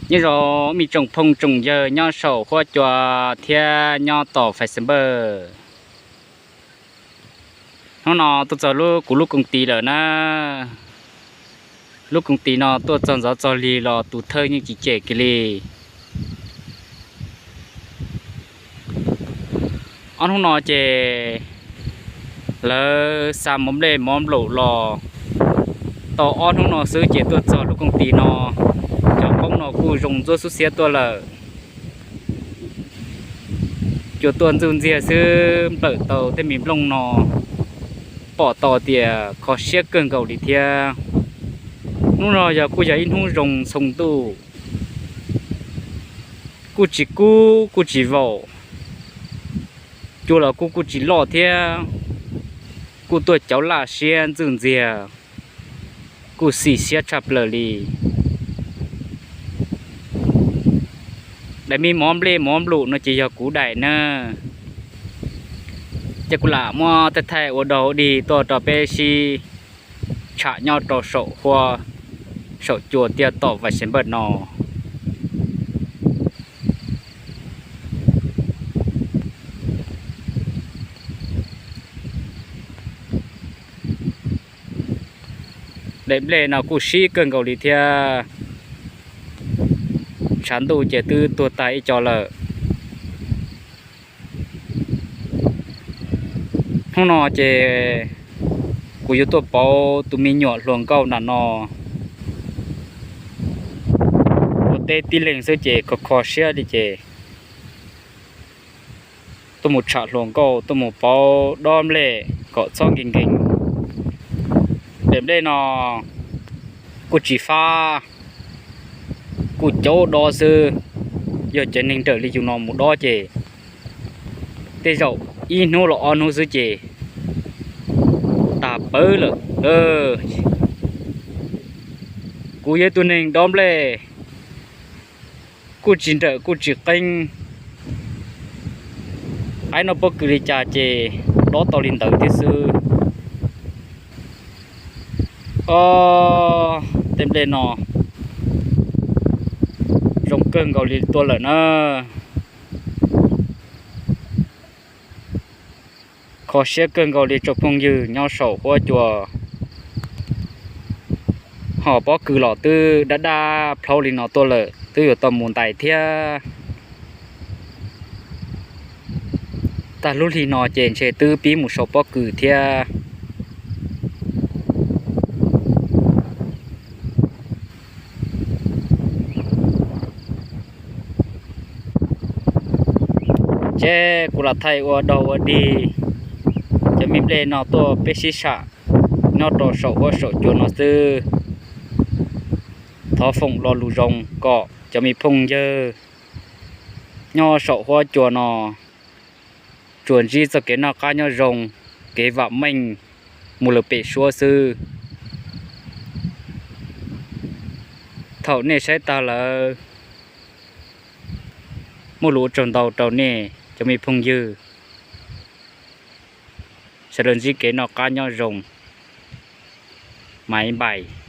Nyob zoo ib tsoom phooj tsoom ywg nyob saum huab cua thiab nyob tom Facebook. Hnub no tuaj txog lub kuv lub koom tis lawm na. Lub koom tis no tuaj txog ntxov txog lig los tus thawj yeej tsis cem kiag li. Ob hnub no ces lawv xa mov nplej mov nplum los tau ob hnub no xwb ces tuaj txog lub koom tis no. Cov qoob no kuj zoo ntxuab xub xiab tuaj lawm. Cua tuaj ntxwj ntxiag xwb nplawm tau tej me nplooj no, pom tau tias kho siab kawg nkaus li thiab. Hnub no yog kuj yog ib hnub zoo txhoo ntuj, kuj tsis kub kuj tsis vaum, cua los kuj kuj tsis loj thiab, kuj tuaj cauv laj siab ntxwj ntxiag, kuj xim siab tshaj plaws li. Daim me mov nplej mov nplum no ces yog kuv daim na. Ces kuv lam muab thaij thaij ua dog ua dig tuaj rau peb sib tsham nyob rau saum huab saum cua thiab tom Vais Xees Npawj no. Daim nplej no kuj sib kawg nkaus li thiab. Tshav ntuj ces twb tuag tag ib co lawm. Hnub no ces kuv yuav tuaj pauv tus me nyuam hluas nkauj nram no. Ua teb tib leeg xwb ces kho kho siab li ces tuaj mus tsham hluas nkauj, tuaj mus pauv dob nplej kom txhob nkees nkees. Daim nplej no kuj tsis fab, kuj cauv dob xwb. Yog cov neeg nrawm li yus no mus dob ces tej zaum ib hnub los ob hnub xwb ces tag pawv lawm. Kuv yog tus neeg dob nplej kuj tsis nrawm kuj tsis qeeb, aib noj pob kws li cas ces dob tau li ntawd thiab xwb. Ob, tej nplej no zoo kawg nkaus li tuaj lawm na. Kho siab kawg nkaus li tsoom phooj ywg nyob saum huab cua. Ho pob kws los twb dab dab plhaub li no tuaj lawm twb yuav tau mus ntais thiab. Tag lub hli no ces ntshe twb pib mus sau pob kws thiab. Ces kuv lam thaij ua dog ua dig cov me nplej no tuaj peb sib sam nyob rau saum huab saum cua no xwb. Thov foom lo lus zoo kom cov me phooj ywg nyob saum huab cua no tsuas ntsib txoj kev noj qab nyob zoo, kev vam meej mus lawm pem suab xwb. Thaum nej saib tag lawm, muaj lus ua tsaug ntau rau nej cov me phooj ywg. Sawv daws ntsib kev noj qab nyob zoo, maiv npais.